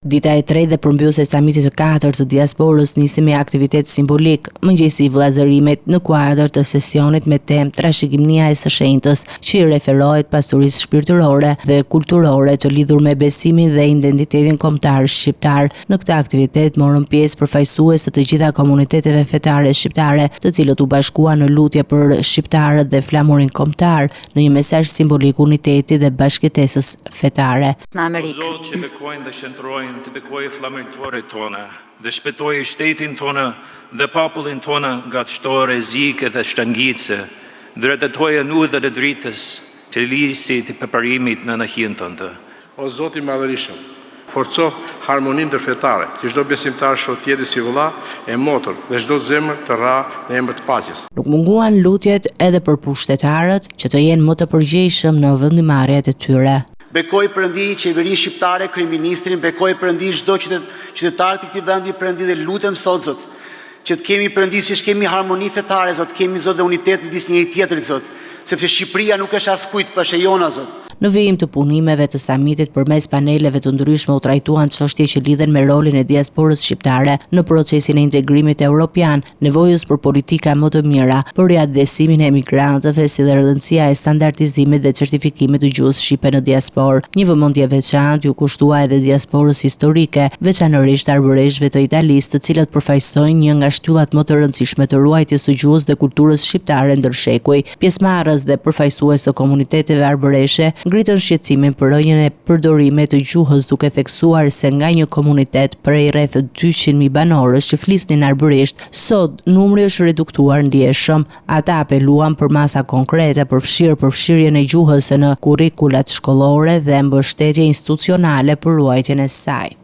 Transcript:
Dita e tretë dhe përmbyllëse e samitit të katërt të diasporës nisi me aktivitet simbolik, Mëngjesi i Vëllazërimit, në kuadër të sesionit me temë Trashëgimnia e së Shenjtës, që i referohet pasurisë shpirtërore dhe kulturore të lidhur me besimin dhe identitetin kombëtar shqiptar. Në këtë aktivitet morën pjesë përfaqësues të të gjitha komuniteteve fetare shqiptare, të cilët u bashkuan në lutje për shqiptarët dhe flamurin kombëtar, në një mesazh simbolik uniteti dhe bashkëjetesës fetare. Në Amerikë. O Zot që bekojnë dhe shenjtërojnë, të bekojë flamurtarin tonë dhe shpëtojë shtetin tonë dhe popullin tonë nga çdo rrezik dhe shtrëngicë, drejtoje në udhët e dritës, të lirisë e të përparimit nën hijen tënde. O Zot i Madhërishëm, forco harmoninë ndërfetare, që çdo besimtar shohë tjetrin si vëlla e motër dhe çdo zemër të rrahë në emër të paqes. Nuk munguan lutjet edhe për pushtetarët që të jenë më të përgjegjshëm në vendimmarrjet e tyre. Bekoji Perëndi qeverinë shqiptare, kryeministrin, bekoji Perëndi çdo qytetar të këtij vendi Perëndi dhe lutem sot Zot, që të kemi Perëndi siç kemi harmoni fetare Zot, kemi Zot dhe unitet midis njëri tjetrit Zot, sepse Shqipëria nuk është e askujt, por është e jona Zot. Në vijim të punimeve të samitit përmes paneleve të ndryshme u trajtuan çështje që lidhen me rolin e diasporës shqiptare në procesin e integrimit europian, nevojës për politika më të mira për riatdhesimin e emigrantëve si dhe rëndësia e standardizimit dhe certifikimit të gjuhës shqipe në diasporë. Një vëmendje e veçantë iu kushtua edhe diasporës historike, veçanërisht arbëreshëve të Italisë, të cilët përfaqësojnë një nga shtyllat më të rëndësishme të ruajtjes së gjuhës dhe kulturës shqiptare ndër shekuj. Pjesëmarrës dhe përfaqësues të komuniteteve arbëreshe ngritën shqetësimin për rënien e përdorimit të gjuhës duke theksuar se nga një komunitet prej rreth 200.000 banorësh që flisnin arbërisht, sot numri është reduktuar ndjeshëm. Ata apeluan për masa konkrete, përfshirë përfshirjen e gjuhës në kurrikulat shkollore dhe mbështetje institucionale për ruajtjen e saj.